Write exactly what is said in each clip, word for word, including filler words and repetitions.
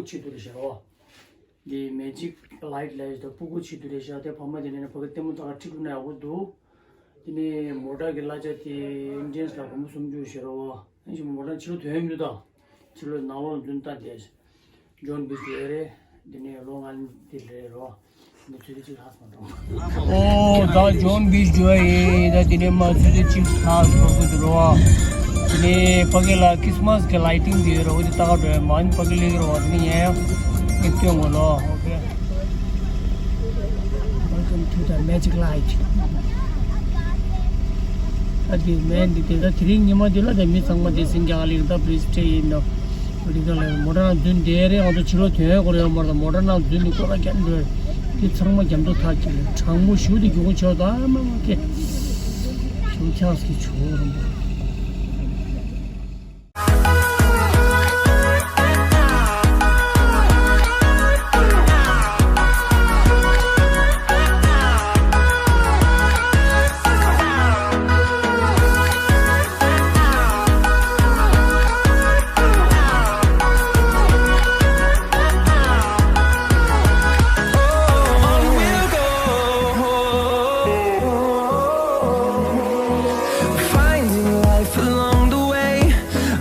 ཆེད་དུ་རེད་ཤག་རོ། འདི་Magic Light ལབ་ཡོད་དོ། སྤུ་གུ་ཆེད་དུ་རེད་ཤག་དེ་ཕ་མ་དེ་ནས་ཕ་གི་ལྟད་མོ་ལྟ་ག་ཁྲིད་དགོས་ན་ཡག་པོ་འདུག་དེ་ནས་མོ་ཊ་གི་གླ་ཆ་དེ་ཨིན་ཌི་ཡན་ལ་སྒོར་མོ་སུམ་ཅུ་ཞིག་རོ། ཨ་ནི་མོ་ཊ་ཕྱི་ལོགས་ཐོན་ཡོད་མི་འདུག་ད་ཕྱི་ལོགས་ནང་ལོགས་འཛུལ་ལྟ་བསྡད། ཇོན་བིཆ་ཡོད་རེད། འདི་ནས་ལོ་ལྔ་འདི་རེད་རོ། འདི་ཚོད་ཅིག་ལྷག་སོང་འགྲོ། ཨོ་ད་ཇོན་བིཆ་འགྲོ་ཡིན། ད་འདི་ནས་མ་ཚོད་ཅིག་ལྷག་སོང་གི་འདུག་རོ། འདི་ནས་ཕ་གི་ལ་ཁྲིས་མས་གི་ལའི་ཊིང་འདི་ཡོད་རོ། འོ་འདི་ལྟ་ག་འགྲོ་ཡ་མ་ནི་ཕ་གི་ལེགས་རོ། འདི་ནས་ཡ་ཡ་འདི་སྟོན་དགོས་ལོ། ཨོ་ཁེ། Welcome to the Magic Light. ཨ་དེ་མེད་འདི་དེ་ད་དེ་རིང་ཉི་མ་འདི་ལ་དེ་མི་ཚང་མ་དེ་སིང་རྒྱ་ག་ལིང་ད་པི་རི་སི་ཊེ་ཡིན་ནོ། རི་ག་ལ་མོ་ཊ་ནང་འཛུལ་བསྡད་རེད། ང་ཚོ་ཕྱི་ལོགས་ཐོན་ཡོད་སྐོར་ཡོད་མ་རེད། མོ་ཊ་ནང་འཛུལ་ནས་སྐོར་ར་རྒྱབ་འགྲོ། དེ་ཚང་མ་རྒྱབ་འགྲོ་ཐག་ཆོད་རེད། གྲང་མོ་ཞུ་དེ་རྒྱུ་ཆོག་ད་མ་མ་ཀེ་ཞུ་ཁྱག་སི་ཆོག་རུང་། Finding life along the way,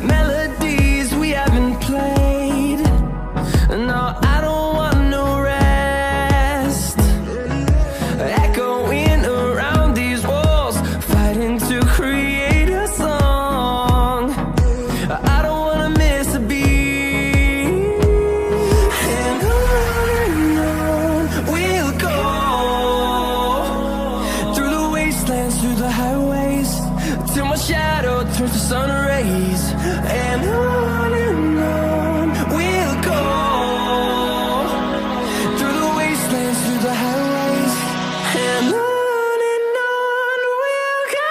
melodies we haven't played. No, I don't want no rest. Echoing around these walls, fighting to create a song. I don't wanna miss a beat. And on and on we'll go, through the wastelands, through the highways, till my shadow turns to sun rays. And on and on we'll go, through the wastelands, through the highways. And on and on we'll go.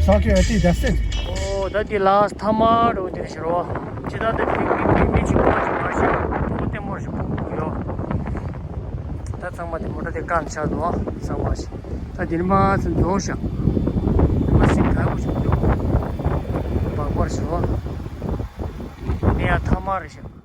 Sake, I think that's it. ཨོ་ད་འདི་ལ་ཐ་མ་རུ་འདི་ཞིག་རོ། ཅི་ད་འདི་མི་མི་མི་ཅིག་པོ་ཞིག་མ་ཤེས། ཕྲུ་གུ་ལྟད་མོ་ཞིག་ཕྲུ་གུ་ཡོད། ད་ཚང་མ་དེ་མོ་ཊ་དེ་བཀག་ཆགས་འདུག་ཨ། ཚང་མ་ཞིག་ད་འདི་ནི་མ་ཚུན་འཇོག་ཤག་མ་སྲིད་ག་གུ་ཞིག་འདུག་བག་པར་ཞིག་རོ། ནི་ཡ་ཐ་མ་རེད་ཤག